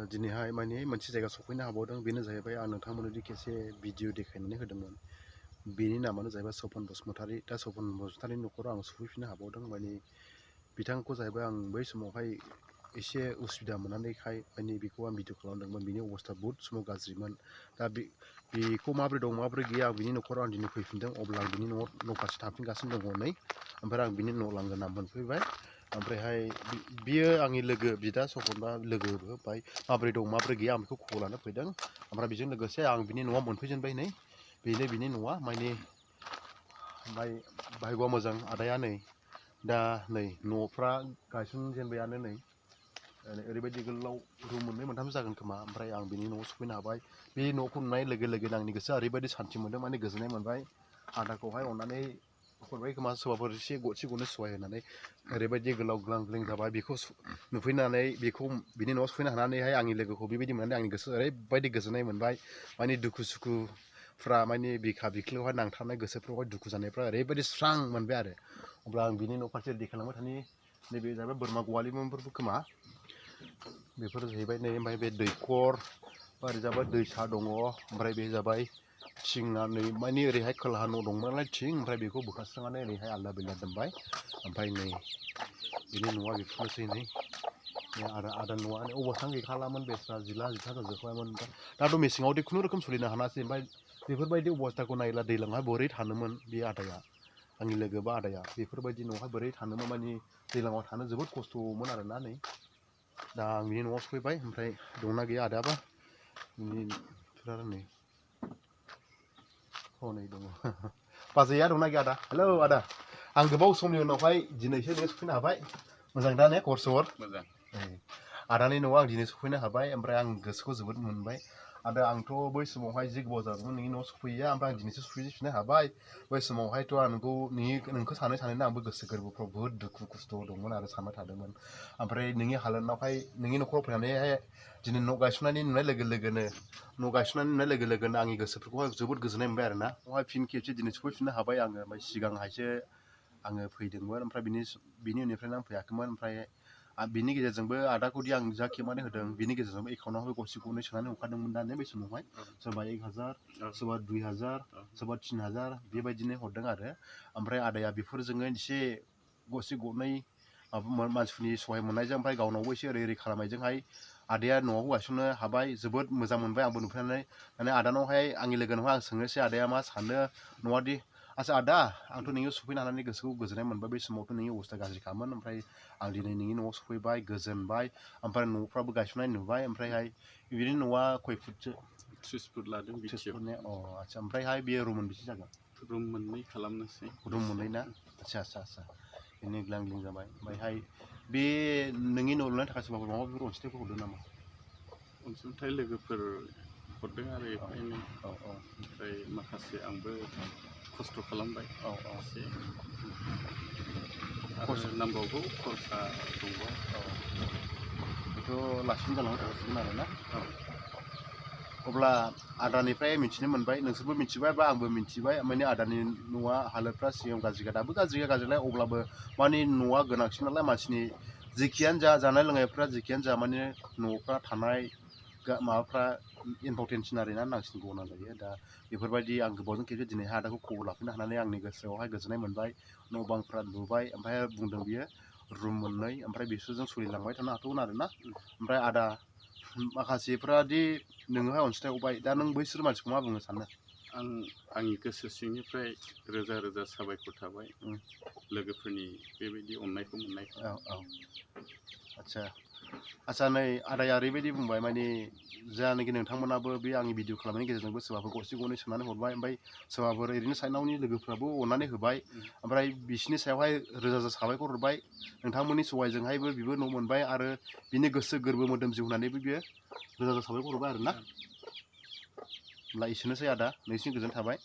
दिनैहाय माने मोनसे जायगा सफैनो हाबावदों बेनो जाहैबाय आं नोंथांमोननो खेबसे भिडिअ देखायनानै होदोंमोन बेनि नामानो जाहैबाय सपन बसुमतारी दा सपन बसुमतारीनि न'खराव आं सफैफिननो हाबावदों माने बिथांखौ जाहैबाय आं बै समावहाय एसे उसुबिदा मोननानैखाय माने बेखौ आं भिडिअ खालामदोंमोन बिनि अबस्था बहुत समाव गाज्रिमोन दा बेखौ माबोरै दं माबोरै गैया आं बिनि न'खराव आं दिनै फैफिनदों अब्ला आं बिनि न' फारसे थांफिनगासिनो दङ नै ओमफ्राय आं बिनि न' लांगोना मोनफैबाय ओमफ्रायहाय बियो आंनि लोगो बिदा सपनबा लोगोबो ओमफ्राय माबोरै दं माबोरै गैया आं बेखौ खबर लानो फैदों ओमफ्राय बेजों लोगोसे आं बिनि न'आव मोनफैजेनबाय नै बेनो बिनि न'आ माने बाहायगौआ मोजां आदाया नै दा नै न'फ्रा गायसनजेनबायानो नै ओरैबायदि गोलाव रुम मोननै मोनथामसो जागोन खोमा ओमफ्राय आं बिनि न'आव सफैनो हाबाय बे न'खौ नुनाय लोगो लोगोनो आंनि गोसोआ ओरैबायदि सान्थि मोनदों माने गोजोननाय मोनबाय आदाखौहाय अननानै हरबाय खोमा सोरबाफोर एसे गरसे गरनै सहाय होनानै ओरैबायदि गोलाव ग्लां ग्लिं जाबाय बेखौ नुफैनानै बेखौ बिनि न'आव सफैनो हानानैहाय आंनि लोगोखौ बेबायदि मोननानै आंनि गोसोआ ओरैबायदि गोजोननाय मोनबाय माने दुखु सुखुफ्रा माने बिखा बिख्लोआवहाय नांथाबनाय गोसोफ्रावहाय दुखु जानायफ्रा ओरैबायदि स्रां मोनबाय आरो अब्ला आं बिनि न' फारसे देखायलांबाय थानि नैबे जाहैबाय बोरमा गवालिफोरबो खोमा बेफोर जाहैबाय नै ओमफ्राय बे दैखर ओरै जाबाय दैसा दङ ओमफ्राय बे जाबाय थिंआ नै माने ओरैहाय खोलाहा न' दंमोन नालाय थिं ओमफ्राय बेखौ बोखारस्रांनानै ओरैहाय आलदा बेलदा दोनबाय ओमफ्राय नै बिनि न'आ बेफोरनोसै नै आदा न'आ अबस्थान गैखालामोन बेस्रा जिला जिथा जाजोबबायमोन दाथ' मेसेङावदि खुनुरोखोम सोलिनो हानासै ओमफ्राय बेफोरबायदि अबस्थाखौ नायोब्ला दैज्लाङावहाय बोरै थानोमोन बे आदाया आंनि लोगो बा आदाया बेफोरबायदि न'आवहाय बोरै थानोमोन माने दैज्लाङाव थानो जोबोद खस्थ'मोन आरोना नै दा आं बिनि न'आव सफैबाय ओमफ्राय दंना गैया आदायाबा नै हनै दङ बाजैया दंना गैया आदा हेलौ आदा आं गोबाव समनि उनावहाय दिनैसो नों सफैनो हाबाय मोजां दा ने खबर सबर मोजां आदानि न'आव आं दिनै सफैनो हाबाय ओमफ्राय आं गोसोखौ जोबोद मोनबाय आदा आंथ' बै समावहाय जि गोबाव जादोंमोन नोंनि न'आव सफैया ओमफ्राय आं दिनैसो सफैफिननो हाबाय बै समावहायथ' आं नोंखौ सानैनो आंबो गोसो गोरबोफ्राव बुहुद दुखु खस्थ' दंमोन आरो सानबाय थादोंमोन ओमफ्राय नोंनि हालोदावहाय नोंनि न'खराव फैनानैहाय दिनै न' गायसननानै नुनाय लोगो लोगोनो आंनि गोसोफोरखौहाय जोबोद गोजोननाय मोनबाय आरोना बेवहाय फिन खेबसे दिनै सफैफिननो हाबाय आङो ओमफ्राय सिगांहायसो आङो फैदोंमोन ओमफ्राय बिनि उननिफ्रायनो आं फैयाखैमोन ओमफ्राय बिनि गेजेरजोंबो आदाखौदि आं जा खेबनानै होदों बिनि गेजेरजोंबो एकाउन्टआवहाय गरसे गरनै सोनानै हरखादोंमोन दा ने बै समावहाय सोरबा 1000 सोरबा 2000 सोरबा 3000 बेबायदिनो हरदों आरो ओमफ्राय आदाया बेफोरजोंनो एसे गरसे गरनै मानसिफोरनि सहाय मोननायजों ओमफ्राय गावनावबो एसे ओरै खालामनायजोंहाय आदाया न'आव गायसननो हाबाय जोबोद मोजां मोनबाय आंबो नुफैनानै माने आदानावहाय आंनि लोगोनावहाय आं सोंनोसै आदाया मा सानो न'आदि आच्चा आदा आंथ' नोंनियाव सफैनो हानानै गोसोखौ गोजोननाय मोनबाय बै समावथ' नोंनि अबस्था गाज्रिखामोन ओमफ्राय आं दिनै नोंनि न'आव सफैबाय गोजोनबाय ओमफ्राय न'फ्राबो गायसननाय नुबाय ओमफ्रायहाय बिनि न'आ खय फुटसो 30 फुट लादों बिथियाव आच्चा ओमफ्रायहाय बेयो रुम मोनबेसे जागोन रुम मोननै खालामनोसै रुम मोननै ना आच्चा बेनो ग्लां ग्लिं जाबाय ओमफ्रायहाय बे नोंनि न' लुनायनि थाखाय सोरबाफोर माबाफोर अनसुंथाइफोर हरदों नामा अनसुंथाइ लोगोफोर हरदों आरो एफा एनै ओमफ्राय माखासे आंबो खस्थ' खालामबाय एसे आरो नांबावगौ खरसा दंबावो बेथ' लासैनो जालांबाय थासिगोन आरोना अब्ला आदानिफ्राय मिथिनो मोनबाय नोंसोरबो मिथिबाय बा आंबो मिथिबाय माने आदानि न'आ हालोदफ्रा सिगां गाज्रिखा दाबो गाज्रिलाय अब्लाबो माने न'आ गोनांसिन नालाय मानसिनि जेखियानो जा जानाय लोंनायफ्रा जेखियानो जा माने न'फ्रा थानाय माबाफ्रा इम्परटेन्टसिन आरोना नांसिनगौ गोनां जायो दा बेफोरबायदि आं गोबावजों खेबसे दिनैहाय आदाखौ खबर लाफैनो हानानै आंनि गोसोआवहाय गोजोननाय मोनबाय न' बांफ्रा लुबाय ओमफ्राय बुंदों बियो रुम मोननै ओमफ्राय बिसोरजों सोलिलांबाय थानो हाथ'गोन आरोना ओमफ्राय आदा माखासेफ्रादि नोङोहाय अनसुंथाइ हरबाय दा नों बैसोर मानसिखौ मा बुंनो सानो आंनि गोसो सिंनिफ्राय रोजा रोजा साबायखर थाबाय लोगोफोरनि बेबायदि अननायखौ मोननाय आच्चा नै आदाया ओरैबायदि बुंबाय माने जानाखि नोंथांमोनाबो बे आंनि भिडिअ खालामनायनि गेजेरजोंबो सोरबाफोर गरसे गरनै सोनानै हरबाय ओमफ्राय सोरबाफोर ओरैनो साइडनावनि लोगोफ्राबो अननानै होबाय ओमफ्राय बिसोरनि सायावहाय रोजा रोजा साबायखर हरबाय नोंथांमोननि सहायजोंहायबो बिबो न' मोनबाय आरो बिनि गोसो गोरबो मोदोम जिउ होनानैबो बियो रोजा रोजा साबायखर हरबाय आरोना होमब्ला एसेनोसै आदा नोंसिनि गोजोन थाबाय